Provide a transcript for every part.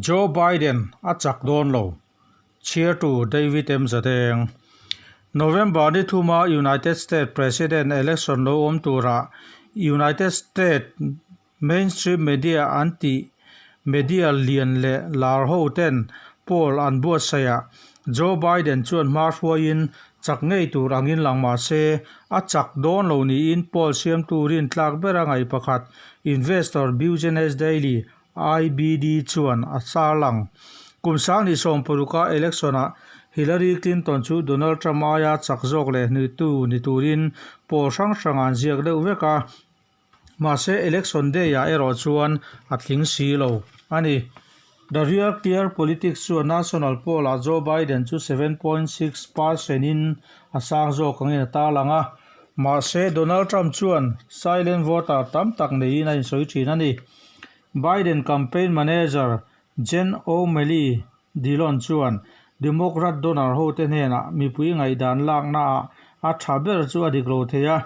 Joe Biden a chak dawn lo, chhiartu David M. Zadeng. November ni thuma United States President election lo awm turah United States mainstream media an tih media lian leh lar ho ten poll an buatsaihah Joe Biden chuan hma hruaiin chak ngei tur angin lang mah se a chak dawn lo niin poll siamtu rintlak bera ngaih pakhat Investor Business Daily, IBD, chuan a tarlang. Kum sanghnih sawmparuka election-ah Hillary Clinton chu Donald Trump aia chak zawk leh hnuitu ni turin poll hrang hrang an ziak deuh vek a. Mahse election day ah erawh chuan a tling si lo a ni. The Real Clear Politics chuan national poll ah Joe Biden chu 7.6 percent in a sang zawk angin a tarlang a. Mahse Donald Trump chuan silent voter tam tak neiin a insawi thin a ni. Biden campaign manager Jen O'Malley Dillon chuan Democrat donor hote hnenah mipui ngaihdan laknaah a tha ber chu a dik lo thei a,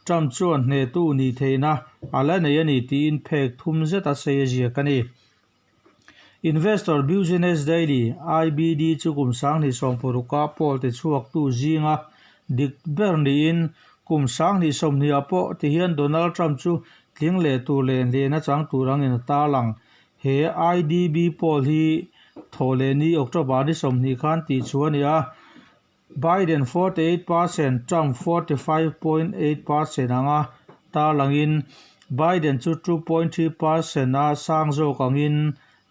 Trump chuan hnehtu nih theihna a la nei a ni tiin phek thum zet a sei a ziak a ni. Investor Business Daily, IBD, chu kum 2016 poll ti chhuaktu zinga dik ber niin kum 2020 ah pawh tihian Donald Trump chu tling leh tur leh hnehna chang tur angin a tarlang. He IDB poll hi Thawhlehni October ni 20 khan tih chu a ni a, Biden 48%, Trump 45.8% anga tarlangin Biden chu 2.3% a sang zawk angin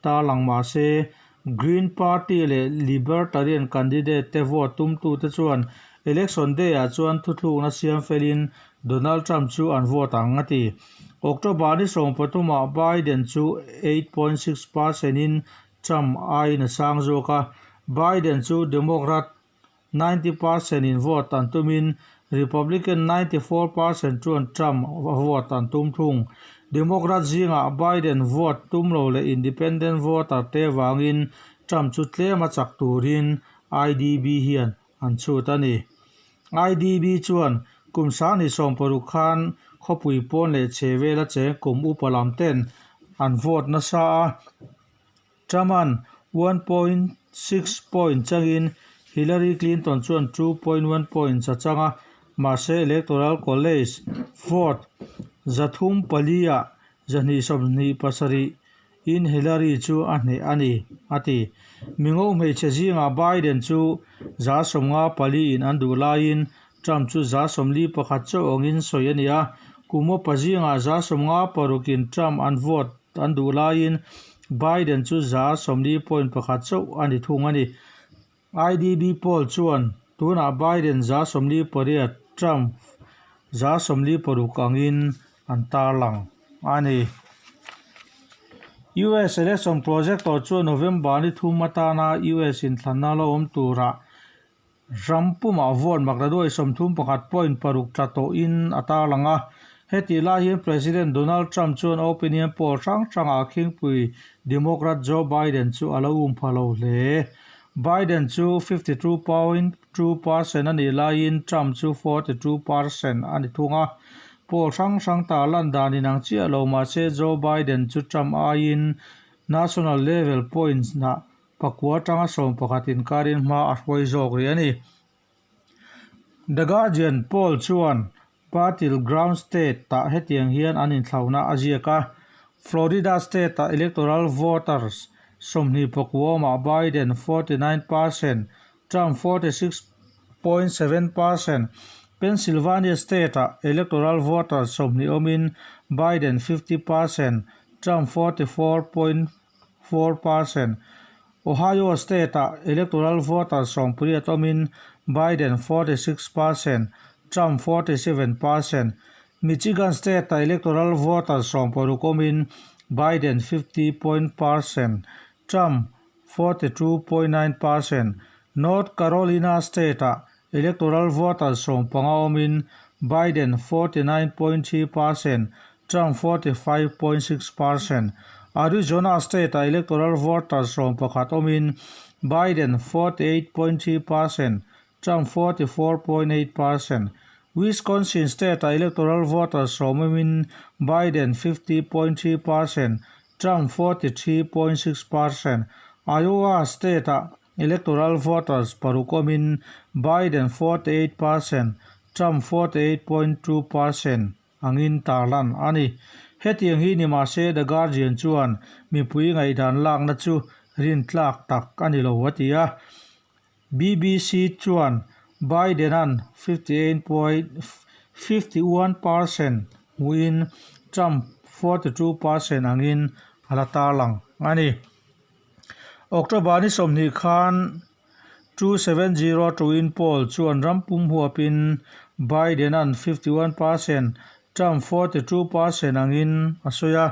tarlang mah se, Green Party leh Libertarian candidate te vote tumtute chuan election day ah chuan thuthlukna siam felin Donald Trump chu an vote ang a ti. October ni 13 ah Biden chu 8.6 percent in Trump aiin a sang zawk a, Biden chu Democrat 90 percent in vote an tumin Republican 94 percent chuan Trump a vote an tum thung. Democrat zingah Biden vote tum lo leh independent voter te vangin Trump chu tlem a chak turin IDB hian an chhut a ni. IDB chuan kum 2016 khan khawpui pawn leh chhe vela cheng kum upa lam ten an vote nasa a, Trump-a'n 1.6 point changin Hillary Clinton chuan 2.1 points a chang a, mahse Electoral College vote 304 ah 227 In Hillary chu a hneh a ni, a ti. Mingo hmeichhe zingah Biden chu 54 in an duh laiin Trump chu 41 chauh awngin sawi a ni a. Kum upa zingah 56 in Trump an vote an duh laiin Biden chu 40.1 chauh a ni thung a ni. IDB poll chuan tunah Biden 48, Trump 46 angin an tarlang a ni. US election projector chuan November ni thum atana US inthlanna lo awm turah ram pumah vote makdaduai 31.6 tla tawhin a tarlang a. Hetih lai hian President Donald Trump chuan opinion poll hrang hrangah khingpui Democrat Joe Biden chu a lo um pha lo hle. Biden chu 52.2 percent a nih laiin Trump chu 42 percent a ni thung a. Poll hrang hrang ta lan dan inang chiah lo mahse Joe Biden chu Trump aiin national level points nah pakua atanga 11 inkarin hma a hruai zawk rih a ni. The Guardian poll chuan Battleground State tah hetiang hian an inthlauna a ziak a, Florida state ah electoral voters 29 awmah Biden 49 percent, Trump 46.7 percent, Pennsylvania state ah electoral voters 20 awmin Biden 50 percent, Trump 44.4 percent, Ohio state-ah electoral voters 80 awmin Biden 46 percent, Trump 47 percent. Michigan state-ah electoral voters 60 awmin Biden 50 point percent, Trump 42.9 percent. North Carolina state-ah electoral voters 15 awmin Biden 49.3 percent, Trump 45.6 percent. Arizona state-ah electoral voters 11 awmin Biden 48.3 percent, Trump 44.8 percent. Wisconsin state-ah electoral voters 10 awmin Biden 50.3 percent, Trump 43.6 percent. Iowa state-ah electoral voters paruk awmin Biden 48 percent, Trump 48.2 percent angin tarlan a ni. Hetiang hi ni mahse The Guardian chuan mipui ngaihdan lakna chu rintlak tak a ni lo a ti a. BBC chuan Biden-a'n 51 percent hmuhin Trump 42 percent angin a la tarlang a ni. October ni 20 khan 2702 in poll chuan ram pum huapin Biden-a'n 51 percent, Trump 42 percent angin a sawi a.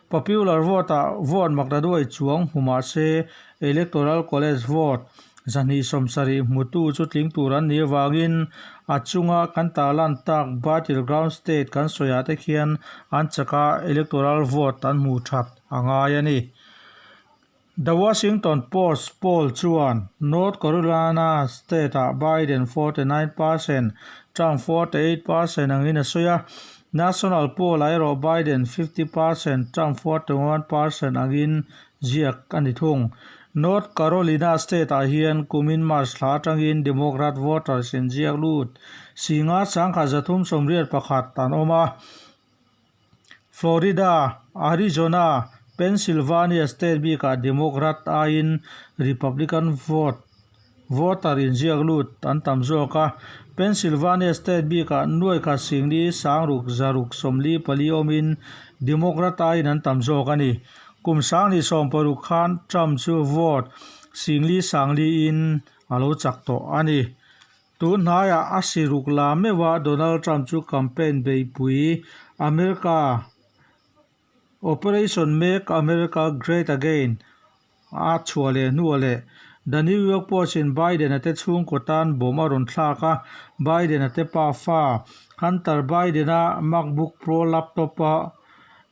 Popular vote-ah vote maktaduai chuang hmu mah se Electoral College vote 270 hmutu chu tling tur an nih avangin a chunga kan tarlan tak battleground state kan sawiah te khian an chaka electoral vote an hmuh that a ngai a ni. The Washington Post poll chuan North Carolina state-ah Biden 49 percent, Trump 48 percent angin a sawi a. National poll-ah erawh Biden 50 percent, Trump 41 percent angin ziak a ni thung. North Carolina state-ah hian kumin March thla atangin Democrat voters inziak lut singa 381 an awm a. Florida, Arizona, Pennsylvania state bikah Democrat aiin Republican vote voter inziak lut an tam zawk a. Pennsylvania state bikah nuai khat singli sangruk zaruk 44 awmin Democrat aiin an tam zawk a ni. Kum 2016 khan Trump chu vote singli sangli in a lo chak tawh a ni. Tun hnaiah a siruk la meuh a Donald Trump chu campaign beihpui America Operation Make America Great Again a chhuah leh hnuah leh The New York Post in Biden-a te chhungkaw tan bomb a rawn thlak a, Biden-a te pa fa Hunter Biden-a MacBook Pro laptop-a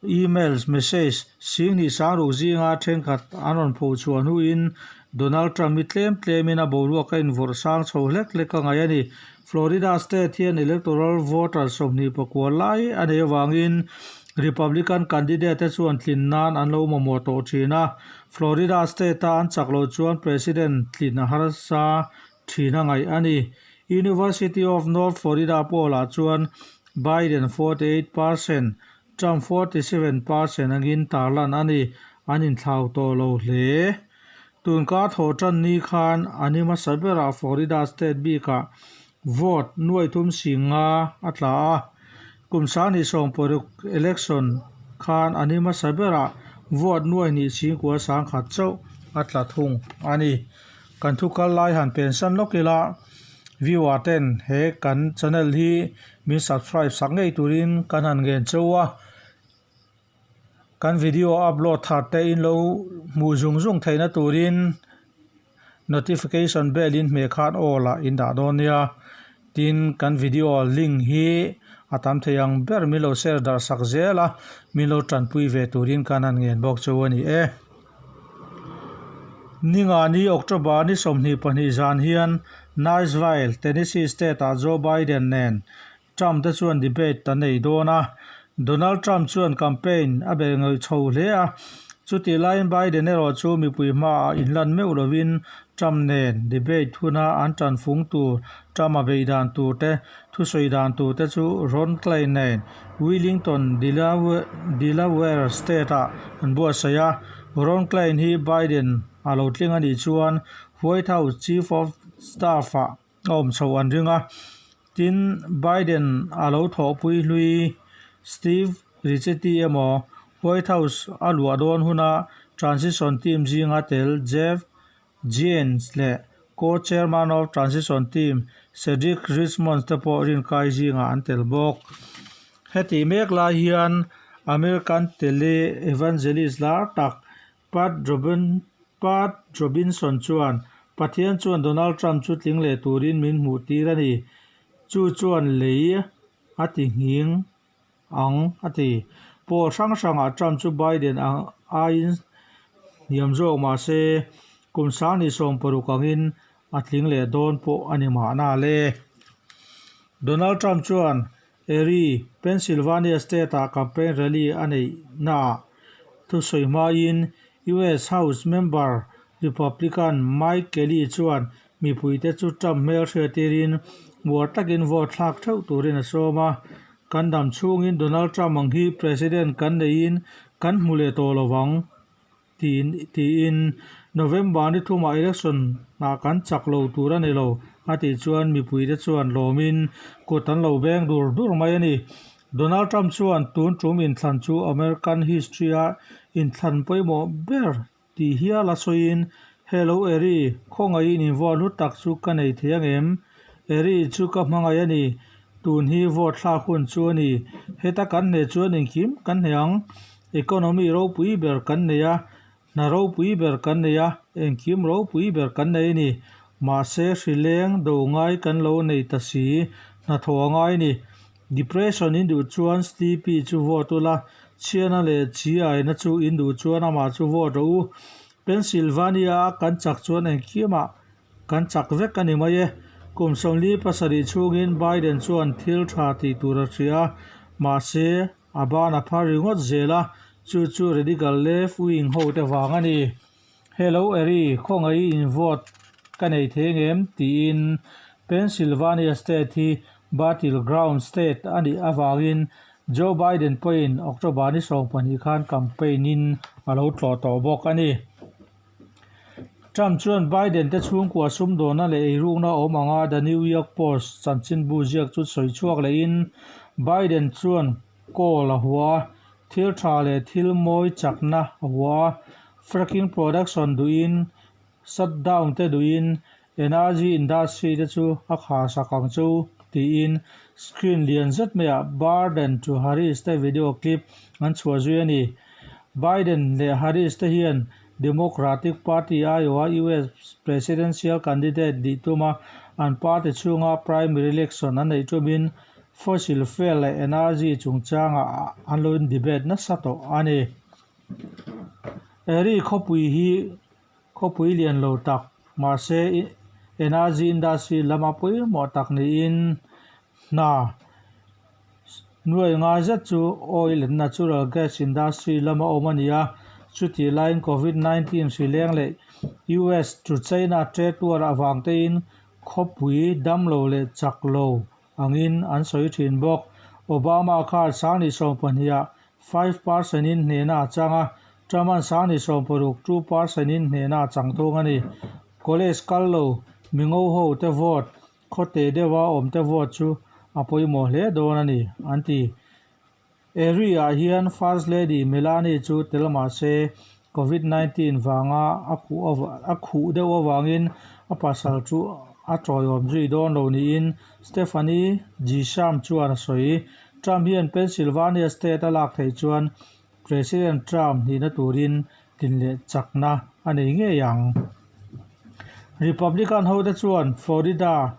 emails message 2000 sangruk zinga thenkhat an rawn pho chhuah hnuin Donald Trump hi tlem tlemin a boruak a invawrh sang chho hlek hlek a ngaih a ni. Florida state hian electoral voter 29 lai a nei avangin Republican candidate te chuan tlin nan an lo mamawh tawh thin a. Florida state a an chak loh chuan president tlin a harsa thin a ngaih a ni. University of North Florida poll-ah chuan Biden 48 percent, Trump 47 percent angin tarlan a ni. An inthlau tawh lo hle. Tun kar thawh tan ni khan a ni hmasa berah Florida state bikah vote nuai thum sing nga a tla a. Kum 2016 election khan a ni hmasa berah vote nuai hnih chhingkua 10,000 chauh a tla thung a ni. Kan thu kal lai han pensan lawk ila viewer ten he kan channel hi min subscribe sak ngei turin kan han ngen cheu a. Kan video upload thar te in lo hmuh zung zung theihna turin notification bell in hmeh khan all ah in dah dawn nia. Tin, kan video link hi a tam thei ang ber min lo share darh sak zel a, min lo tanpui ve turin kan han ngen bawk chu a ni e. Ningani October ni 22 zan hian Nashville, Tennessee state ah Joe Biden nen Trump te chuan debate a nei dawn a, Donald Trump chuan campaign a ber ngawih chho hle a, chutih laiin Biden erawh chu mipui hmaah inlan meuh lovin Trump nen debate huna an tanfung tur, Trump a beih dan tur te, thusawi dan tur te chu Ron Klain nen Wilmington, Delaware state-ah an buatsaih a. Ron Klain hi Biden a lo tling a nih chuan White House Chief of Staff-ah a awm chhoh an ring a. Tin, Biden a lo thawhpui hlui Steve Ricchetti emaw White House a luah dawn huna transition team zinga tel Jeff Zients leh co-chairman of transition team Cedric Richmond te pawh rinkai zingah an tel bawk. Hetih mek lai hian American tele-evangelist lar tak Pat Pat Robinson chuan, Pathian chuan Donald Trump chu tling leh turin min hmuh tir a ni. Chu chuan lei a ti nghing ang, a ti. Poll hrang hrangah Trump chu Biden aiin hniam zawk mah se kum 2060 angin a tling leh dawn pawh a ni mahna le. Donald Trump chuan Erie, Pennsylvania state-ah campaign rally a neihnaah thusawi hmain US House member Republican Mike Kelly chuan mipuite chu Trump hmel hriatirin uar takin vote thlak theuh turin a sawm a. Kan dam chhungin Donald Trump ang hi President kan neihin kan hmu leh tawh lo vang. Tiin tiin November ni thumah election ah kan chak lo tur a ni lo a tih chuan mipuite chuan lawmin kut an lo beng dur dur mai a ni. Donald Trump chuan tun tum inthlan chu American history a inthlan pawimawh ber tih hial a sawiin, Hello Erie, khawngaihin invuah hlu tak chu ka nei thei ang em? Erie chu ka hmangaih a ni. Tun hi vote thlak hun chu a ni. Heta kan hneh chuan engkim kan hneh ang. Economy ropui ber kan nei a, hna ropui ber kan nei a, engkim ropui ber kan nei a ni. Mahse hrileng do ngai kan lo nei ta si, hnathawh a ngai a ni. Depression in duh chuan Sleepy chu vote ula, chhiana leh chi aina chu in duh chuan amah chu vote rawh u. Pennsylvania a kan chak chuan engkimah Kan chak vek a ni mai e. Kum 47 chhungin Biden chuan thil tha tih tur a hria a, mahse a ban a phar ringawt zel a, chu chu radical left wing ho te vang a ni. Hello Erie, khawngaih in vote ka nei thei ngem? tiin Pennsylvania state hi battleground state a nih avangin Joe Biden pawhin October ni 12 khan campaign in a lo tlawh tawh bawk a ni. Trump chuan Biden te chhungkua sumdawnna leh eirukna awm anga The New York Post chanchinbu ziak chu sawi chhuak lehin Biden chuan coal a hua a, thil tha leh thil mawi chakna a hua a, fracking production duhin, shutdown te duhin energy industry te chu a kharsak ang chu tiin screen lian zet maiah Barden to Harris te video clip an chhuah zui a ni. Biden leh Harris te hian Democratic Party aiawha US Presidential candidate nih tuma an party chhunga primary election an neih tumin fossil fuel leh energy chungchangah an lo in debate nasa tawh a ni. Erie khawpui hi khawpui lian lo tak mahse energy industry lama pawimawh tak niin hna Nuai ngai zet chu oil and natural gas industry lama awm a ni a, chutih laiin Covid 19 hri leng leh US to China trade war avang tein khawpui damlo leh chak lo angin an sawi thin bawk. Obama khan 2012 ah 5 percent in hnehna a chang a, Trump-a'n 26 2 percent in hnehna a chang thung a ni. College kal lo mingo ho te vote Khawte deuha awmte vote chu a pawimawh hle dawn a ni, an ti. Erie-ah hian First Lady Melanie chu tel mah se Covid 19 vanga a khuh a khuh deuh avangin a pasal chu a tawiawm zui dawn lo niin Stephanie Grisham chuan a sawi. Trump hian Pennsylvania state a lak theih chuan President Trump nihna turin tin leh chakna a nei ngei ang. Republican hote chuan Florida,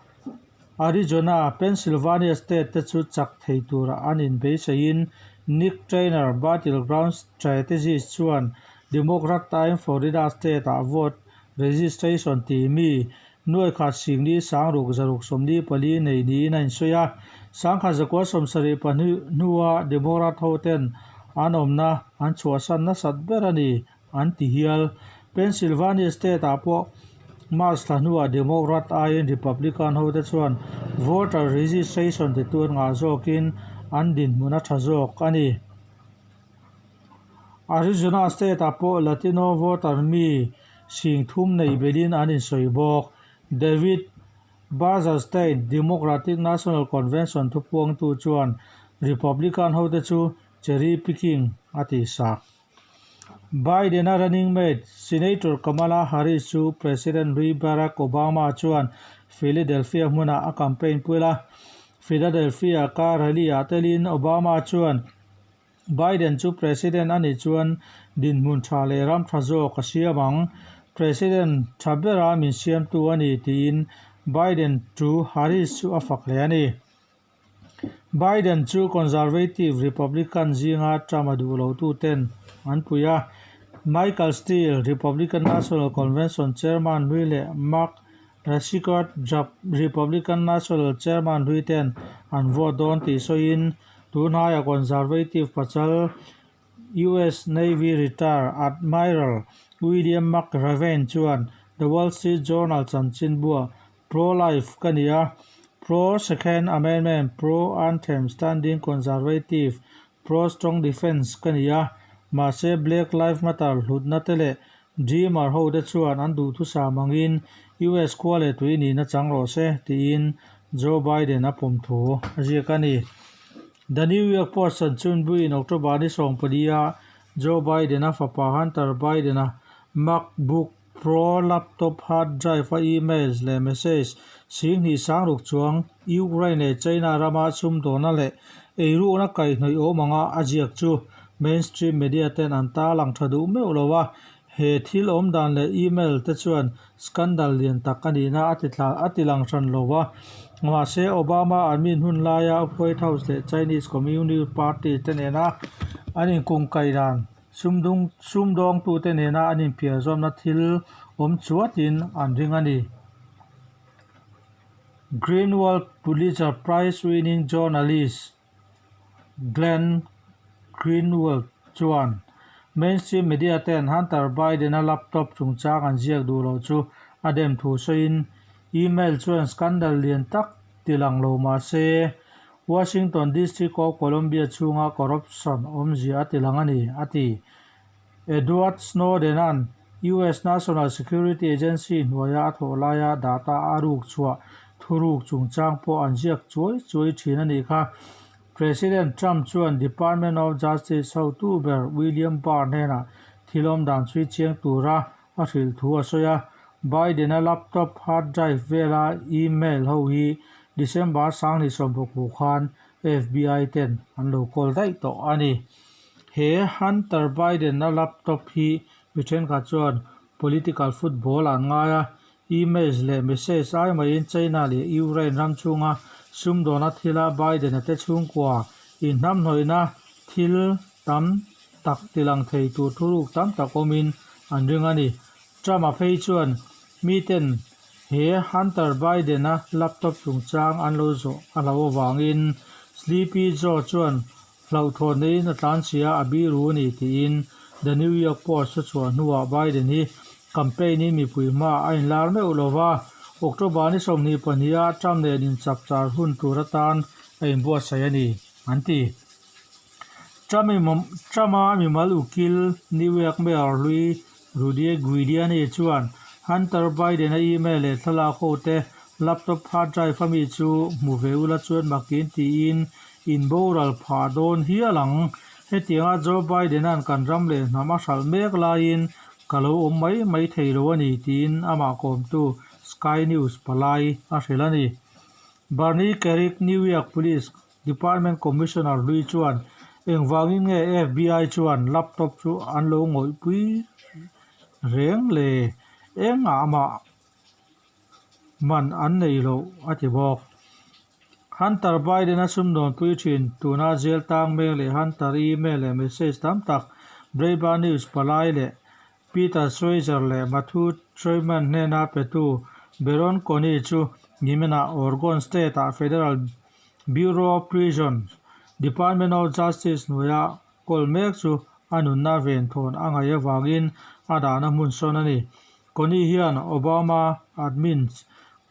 Arizona, Pennsylvania state te chu chak thei tura an inbeiseiin Nick Traynor, battleground strategist chuan Democrat tain Florida state-ah vote registration tih mi nuai khat singli 6674 nei niin a insawi a. 1972 hnua Democrat hoten an awmna an chhuahsan nasat ber a ni an ti hial. Pennsylvania state-ah pawh March thla hnuah Democrat aiin Republican hote chuan voter registration titu an ngah zawkin an dinhmun a tha zawk a ni. Arizona state-ah pawh Latino voter mi 30,000 nei belhin an insawi bawk. David Barzalstein, Democratic National Convention thupuangtu chuan Republican hote chu cherry picking a tihsak. Biden-a running mate, Senator Kamala Harris chu President hlui Barack Obama chuan Philadelphia hmunah a campaign puil a. Philadelphia ka rally-ah telin Obama chuan Biden chu President a nih chuan dinhmun tha leh ram tha zawk a siam ang. President tha bera min siamtu a ni tiin Biden chu Harris chu a fak hle a ni. Biden chu Conservative Republican zinga Trump a duh lo tu ten an pui a. Michael Steele, Republican National Convention Chairman hlui leh Mark Rasiquard, Republican National Chairman hlui ten an vote dawn tih sawiin tunhnaia Conservative pachal US Navy Retired Admiral William McRaven chuan The Wall Street Journal chanchinbua Pro-life ka ni a, pro-Second Amendment, pro-Anthem standing conservative, pro-strong defense ka ni a, mahse Black Lives Matter hlutna te leh Dreamer ho te chuan an duhthusam angin US khua leh tui nihna chang rawh se, tiin Joe Biden a pawm thu a ziak a ni. The New York Post chanchinbuin October ni 14-a Joe Biden-a fapa Hunter Biden-a MacBook Pro laptop hard drive-a emails leh message 2000 sangruk chuang Ukraine leh China rama sumdawna leh eirukna kaihhnawih awm anga a ziak chu mainstream media ten an tarlang tha duh meuh lo a, he thil awmdan leh email te chuan scandal lian tak a nihna a ti thla a ti lang hran lo a. Mahse, Obama admin hun laia White House leh Chinese Communist Party te nena an inkungkaih dan Sumdung sumdawngtute nena an inpiahzawmna thil awm chuatin an ring a ni. Greenwald Pulitzer Prize winning journalist Glenn Greenwald chuan mainstream media ten Hunter Biden-a laptop chungchang an ziak duh loh chu a dem thu sawiin email chuan scandal lian tak ti lang lo mah se Washington District of Columbia chhunga corruption awmzia a ti lang a ni, a ti. Edward Snowden-a'n US National Security Agency hnuaia a thawh laia data a ruk chhuah thuruk chungchang pawh an ziak chuai chuai thin a nih kha. President Trump chuan Department of Justice hotu ber William Barr hnenah thil awmdan chhui chiang tura a hrilh thu a sawi a, Biden-a laptop hard drive vela email ho hi December 2020 khan FBI ten an lo kawl daih tawh a ni. He Hunter Biden-a laptop hi mi thenkhat chuan political football an ngai a, emails leh message ai maiin China leh Ukraine ram chhunga sumdawna thila Biden-a te chhungkua inhnamhnawihna thil tam tak tilang thei tur thuruk tam tak awmin an ring a ni. Trump-a phei chuan miten he Hunter Biden-a laptop chungchang an lo zawh a hlauh avangin Sleepy Joe chuan hlauhthawn neiin a tlanchhia a biru a ni tiin The New York Post a chhuah hnuah Biden hi campaign-in mipui hmaah a inlar meuh lo va, October ni 22-a Trump nen inchapchar hun tur atan a inbuatsaih a ni, an ti. Trump-a mimal ukil New York Mayor hlui Rudy Giuliani chuan Hunter Biden-a email leh thlalak ho te laptop hard drive a mi chu hmu ve ula chuan makin tiin in boral phah dawn hial ang. Hetianga Joe Biden-a'n kan ram leh hnam a hralh mek laiin ka lo awm mai mai thei lo a ni tiin amah kawmtu Sky News palai a hrilh a ni. Bernie Kerik, New York Police Department Commissioner hlui chuan engvangin nge FBI chuan laptop chu an lo ngawihpui reng le? Engah mah man an nei loh a ti bawk. Hunter Biden-a sumdawnpui thin tuna jail tang mek leh Hunter email leh message tam tak Breitbart News palai leh Peter Schweizer leh Matthew Treuman hnena petu Baron Coney chu niminah Oregon State-ah Federal Bureau of Prisons, Department of Justice hnuaia kawl mek chu a nunna venthawn a ngaih avangin a dahna hmun sawn a ni. Coney hian Obama admins,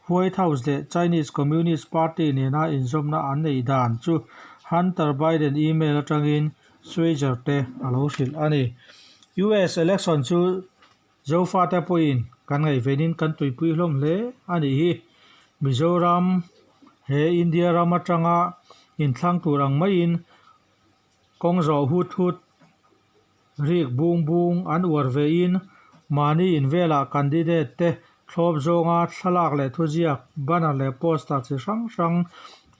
White House leh Chinese Communist Party nena inzawmna an neih dan chu Hunter Biden email atangin Schweizer te a lo hrilh a ni. US election chu Zofate pawhin kan ngaihvenin kan tuipui hlawm hle a nih hi. Mizoram he India ram atanga inthlang tur ang maiin kawng zawh hut hut, rik bung bung an uar vein mahni in velah candidate te thlawp zawnga thlalak leh thuziak, banner leh poster chi hrang hrang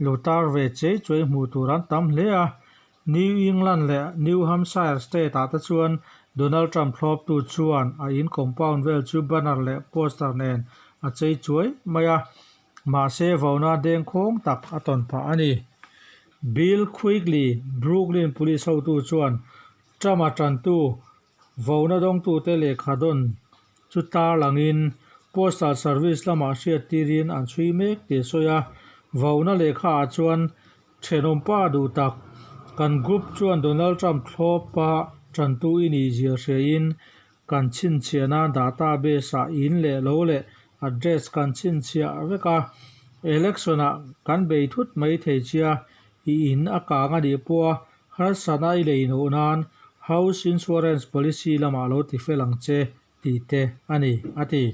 lo tar ve chei chuai hmuh tur an tam hle a. New England leh New Hampshire state ah te chuan Donald Trump thlawptu chuan a in compound vel chu banner leh poster nen a chei chuai mai a, mahse vauna dengkhawng tak a tawn phah a ni. Bill Quigley, Brooklyn Police hotu chuan Trump-a tantu. Vona dawngtute lehkha dawn chu tarlangin Postal Service lamah hriattirin an chhui mek tih a sawi a. Vona lehkhaah chuan thenawmpa duh tak, kan group chuan Donald Trump thlawpa tantu i nih zia hriain kan chhinchhiahna database ah in leh lo leh address kan chhinchhiah vek a, election ah kan bei thut mai thei chia, i in a kang a nih pawha harsatna i lei noh nan house insurance policy lamah lo ti fel ang che tih te a ni, a ti.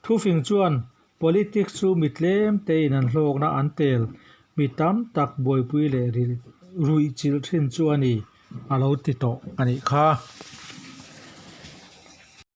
Thufing chuan politics chu mi tlem tein an hlawkna an tel, mi tam tak buaipui leh ruihchilh thin chu a ni, a lo ti tawh a nih kha.